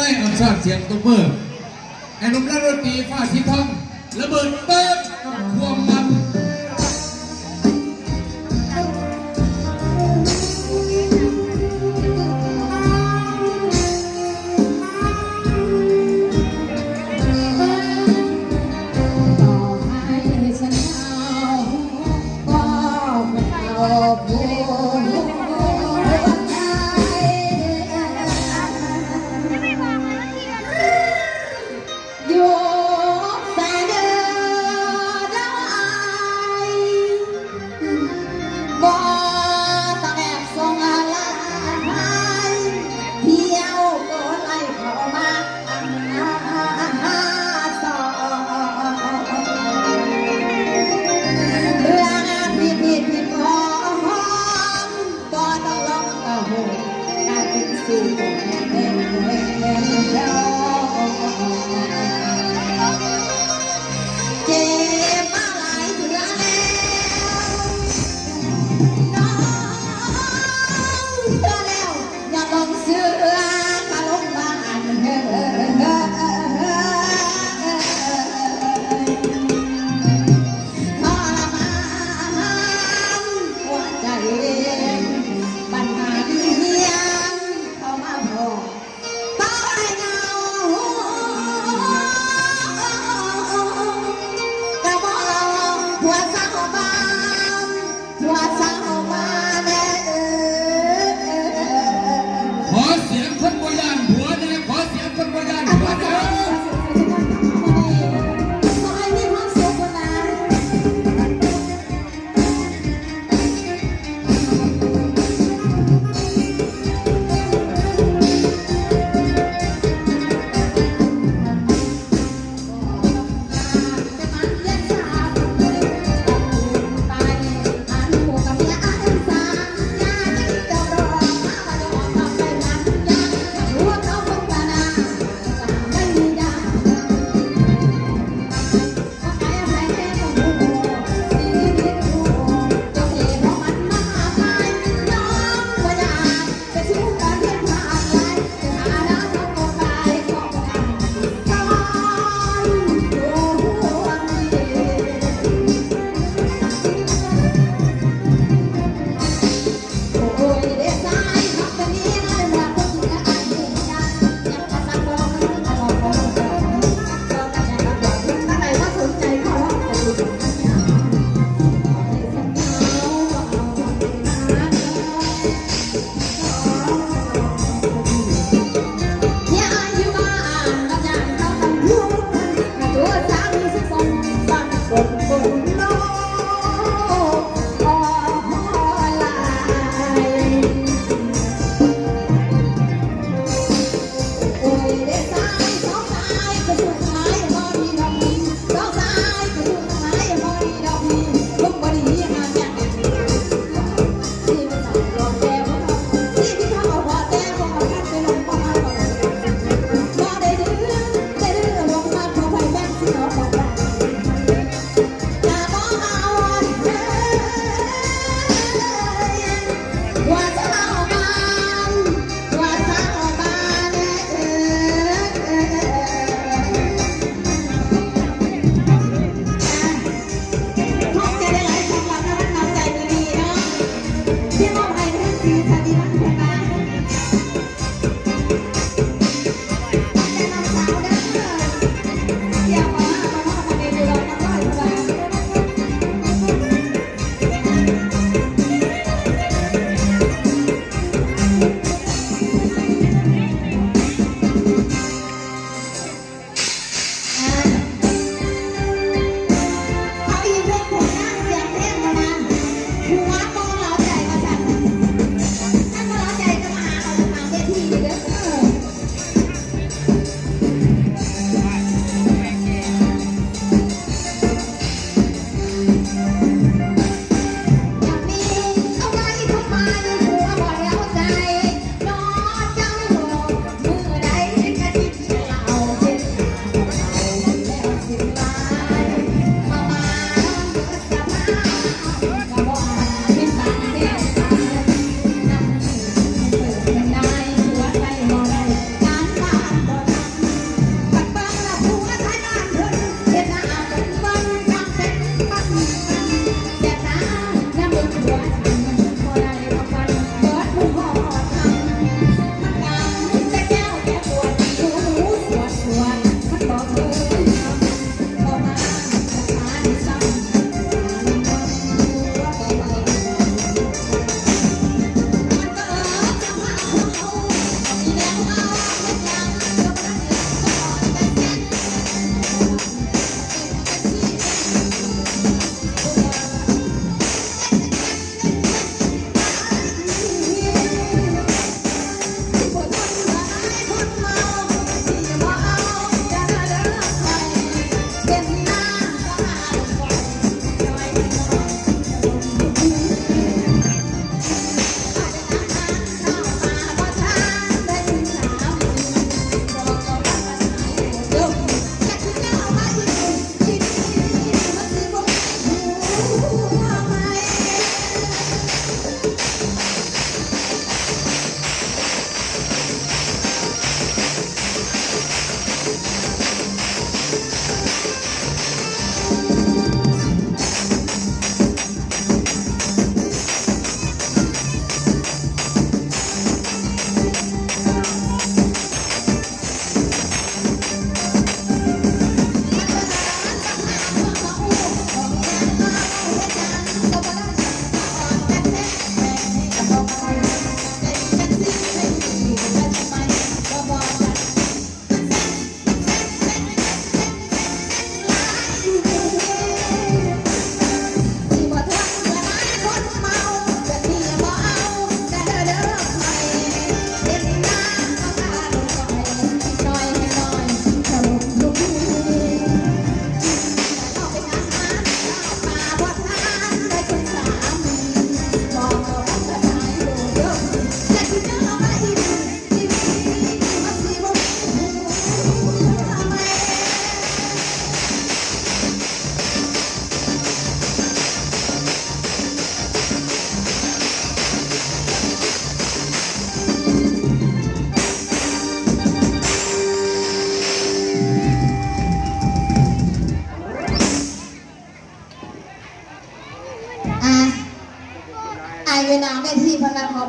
ອັນຊາດສຽງຕົບມື ໃຫ້ໜຸ່ມນັກດົນຕີຟ້າສີທອງ ລະເບີດເຕີບກັບຄວາມມັນ.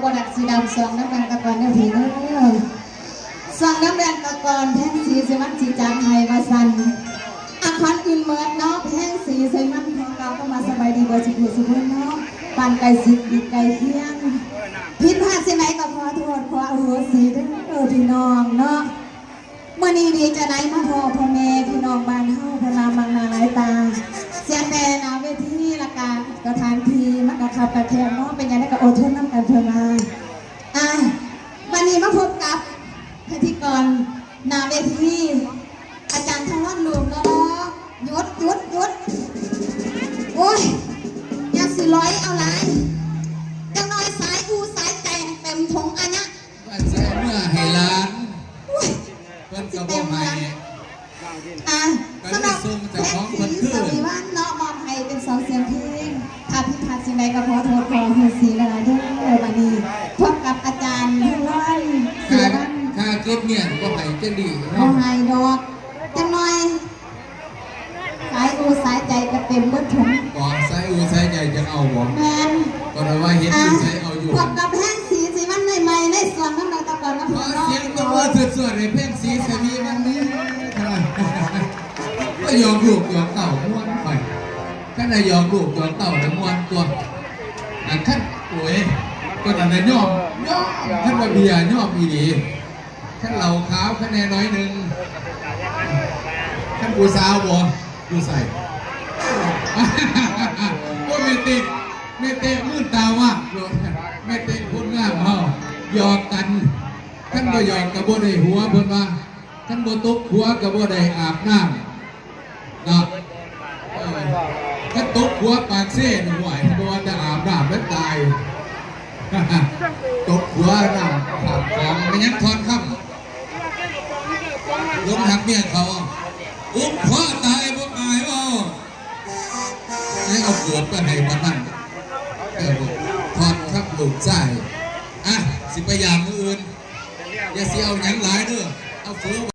ບໍ່ດັກສີດຳ ສອງນ້ຳແດງຕະກອນເດີພີ່ເດີ ສອງນ້ຳແດງຕະກອນ ແພງສີສີວັນສີຈານໄຫ້ວ່າຊັ້ນ. ອາ ຄອນອື່ນເໝິດເນາະ ແພງສີສີວັນຂອງເກົ່າ ກໍມາສະບາຍດີເບິດສູ່ຜູ້ສູ່ຄົນເນາະ ບ້ານໃກ້ຊິດ ມິດໃກ້ຄຽງ. ຜິດພາດສິ່ງໃດກໍຂໍໂທດຂໍອະໂຫສິເດີພີ່ນ້ອງເນາະ. ມື້ນີ້ດີໃຈຫຼາຍມາພໍ້ພໍ່ແມ່ພີ່ນ້ອງບ້ານເຮົາ ເພິ່ນວ່າມັກໜ້າຫຼາຍຕາ ເສຍແຕ່ໜ້າເວທີ ແລ້ວກະສະຖານທີ່ມັນກະຄັບກະແຄບເນາະ ເປັນຫຍັງໃດກະອົດທົນນຳກັນເພິ່ນວ່າ. ອ່າ ບັດນີ້ມາພົບກັບພິທີກອນໜ້າເວທີ ອາຈານທະລອນ ລູກຫຼໍ່ໆ. ຢຸດ ຢຸດ ຢຸດ ໂອ້ຍ ຢ່າຊິຫຼອຍເອົາຫຼາຍ ຈັກໜ້ອຍສາຍອູສາຍໃຈເຕັມຖົງອາຍະ ວ່າຊິເອົາເມືອໃຫ້ຫຼານ ໂອ້ຍ ເພິ່ນກໍບໍ່ໃຫ້ ອ່າ ກໍເລີຍສົ່ງເຈົ້າຂອງເພິ່ນຄືນ ສຳລັບແພງສີ ສະຫວີວັນເນາະ ມອບໃຫ້ເປັນສອງສຽງເພງ. ຖ້າຜິດພາດສິ່ງໃດກໍຂໍໂທດຂໍອະໂຫສິຫຼາຍໆເດີ. ບັດນີ້ພົບກັບອາຈານທະລອນ ສີວັນ ຄ່າເກັບເມຍບໍ່ໃຫ້ຈັກດີ້ເນາະ ບໍ່ໃຫ້ດອກ ຈັກໜ້ອຍ ສາຍອູສາຍໃຈກໍເຕັມເບິດຖົງ ບໍ່ ສາຍອູສາຍໃຈຈະເອົາບໍ່? ແມ່ນ ກໍໄດ້ວ່າເຫັນຢູ່ໃສເອົາຢູ່ ອ່າ ພົບກັບແພງສີສີວັນໃໝ່ໆ ໃນສວນນ້ຳໃດຕະກອນນະພີ່ນ້ອງ. ຂໍສຽງຕົບມືສວດໆ ໃຫ້ແພງສີສີວິວັນນີ້ ມາຢອກລູກຢອກເຕົ້າມ່ວນໄປ ຄັນໄດ້ຢອກລູກຢອກເຕົ້າແລ້ວມ່ວນຕົວະ ອັນຄັນ ໂອ້ຍ ກໍນັ້ນແຫຼະ ຍອມ ຍອມ ຄັນວ່າເບຍຍອມອີ່ຫຼີ. ຄັນເຫຼົ້າຂາວຄະແນໜ້ອຍໜຶ່ງ ຄັນຜູ້ສາວບໍ່ ຢູ່ໃສ? ໂອ້ຍ ແມ່ເຕັກ ແມ່ເຕັກມືນຕາວາບໂລດ ແມ່ເຕັກຄົນງາມເຮົາ ຫຍອກກັນ ຄັນບໍ່ຫຍອກກໍບໍ່ໄດ້ຜົວ ເພິ່ນວ່າ ຄັນບໍ່ຕົກຂົວກໍບໍ່ໄດ້ອາບນ້ຳ ເນາະ ເອີ ຄັນຕົກຂົວປາກເຊນີ້ ໂອ້ຍ ບໍ່ວ່າຈະອາບນ້ຳແລ້ວຕາຍ ຕົກຂົວນ້ຳຂາດຂອງ ແມ່ນຫຍັງທອນຄຳ ຫຼົງຮັກເມຍເຂົາ ອຸ້ມເພາະຕາຍບໍ່ອາຍເວົ້າ ໃຫ້ເອົາເກີດໄປໃຫ້ປານນັ້ນ ເອີ ທອນຄຳລູກຊາຍ ອ່ະ ຊິໄປຢາມມື້ອື່ນ ຢ່າຊິເອົາຫຍັງຫຼາຍເດີ ເອົາເຝີ